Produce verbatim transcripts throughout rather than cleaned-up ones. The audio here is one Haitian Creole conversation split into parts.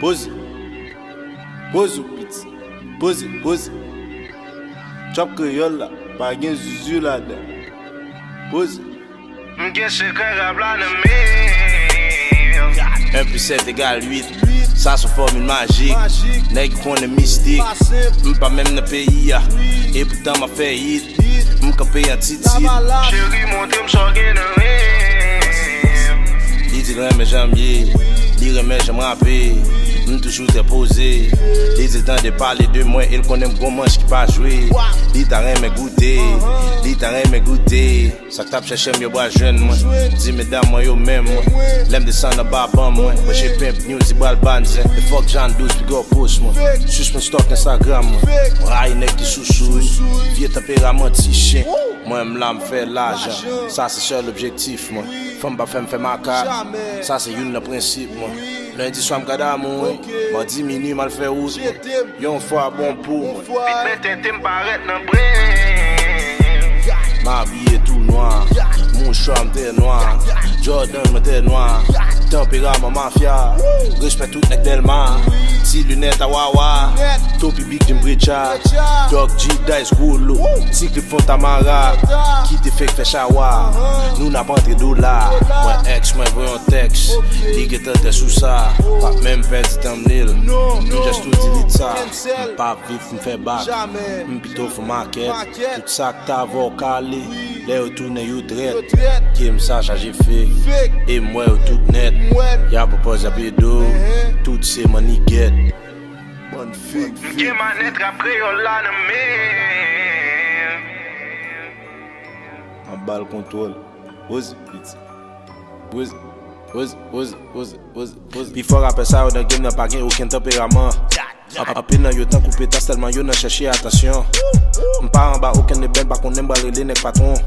Poze. Poze w piti. Poze, poze. Trap kreyòl la, pa gen zuzu ladan. Poze. M gen sekrè rap la nan men m. Un plus sept égale huit. Sa se yon fòmil majik. Nèg ki konnen mistik. M pa menm nan peyi a. E poutan m ap fè hit. M kanpe an titit. Cheri, montre m sa w gen nan men m. Li di l renmen jan m ye. Li renmen jan m rape. M toujou trè poze. Li di l tande pale de mwen e l konnen m gon manch ki pa jwe. Li ta renmen goute. Li ta renmen goute. Sa k t ap chèche m yo pral jwenn mwen. Di medam mwen yo menm mwen. Lè m desann anba ban mwen. Mwen che pimp news li pral banzen. E fòk Jan douz piga w post mwen. Sispann stalk Instagram mwen. Mwen rayi nèg ki sousou wi. Vye tanperaman ti chen. Mwen m la m fè lajan. Sa se sèl objektif mwen. Fanm pa fè m fè makak. Sa se youn nan prensip mwen. Lendi swa m ka damou wi. Madi minui m al fè wout mwen. Yon fwa bon pou mwen. Vit men tenten m parèt nan bren. M abiye tou nwa. Mouchwa m tè nwa. Jordan mwen tè nwa. Tanperaman mafya. Respè tout nèg Dèlma. Ti linèt a wawa. Topi big jim precha. Doc G Dice gwo lo. Ti klip fon tamara. Kite fake fè chawa. Nou n ap antre dola. Mwen èks mwen voye yon tèks. Li gentan tè sou sa. Pa menm pèdi tanm li l. Nou just tou delete sa. M pa viv pou m fè bak. M pito fè makèt. Tout sa k t avè w kale. Lè yo tounen yo trèt. Game sa chaje fake. E m wè yo tout nèt. Y ap pòz y ap ede w. Tout se mannigèt. Bann fake. M gen manèt rap kreyòl la nan men m. An ba l kontwòl. Poze piti. Poze, poze, poze, poze, poze, poze. Pifò rapè sa yo nan game nan pa gen okenn tanperaman. An-, anpil nan yo tankou petans tèlman yo nan chèche atansyon. M pa anba okenn lebèl, m pa konnen m pral rele nèg patwon.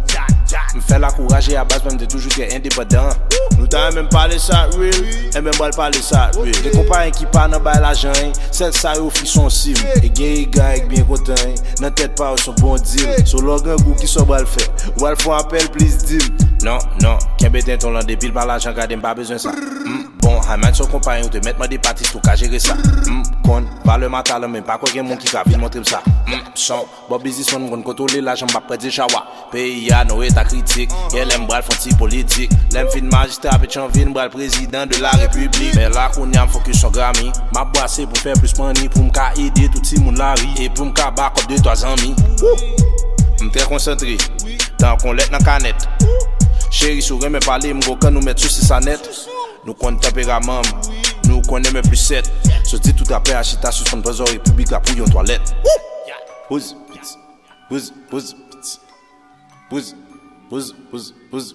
M fè l akouraje a baz, men m te toujou trè endepandan. Nou ta renmen m pale sa real, enben m pral pale sa real. Gen konpayi ki pa nan bay lajan, sèl sa yo ofri se yon sim. E gen egare k byen kontan, nan tèt pa yo se yon bon deal. So lè w grangou kisa w pral fè? Ou pral fè yon apèl plis dim. Non, non, kenbe tenten w lan depi l pa lajan gade m pa bezwen sa. M bon, Hayman se yon konpayi ou te mèt mande patis pou ka jere sa. M konn valè matalan men pa kwè gen moun ki ka vin montre m sa. M son bon biznismann m konn kontwole lajan m p ap pèdi chawa. Peyi a nan eta kritik. Yè lè m pral fè yon ti politik. Lè m fin majistra Petyonvil m pral prezidan de la repiblik. Men la kounye a m fokis yon Grammy. M ap bwase pou fè plis money pou m ka ede tout timoun lari. E pou m ka bakòp de twa zanmi. Woo! M trè konsantre. Tankou yon lèt nan kanèt. Cheri si w renmen pale m gon kan nou mèt sou sisa nèt. Nou konn tanperaman m. Nou konnen men plis sèt. So di tout rapè a chita sispann pran zòrèy piblik la pou yon twalèt. Woo! Poze piti. Poze, poze piti. Poze, poze, poze, poze,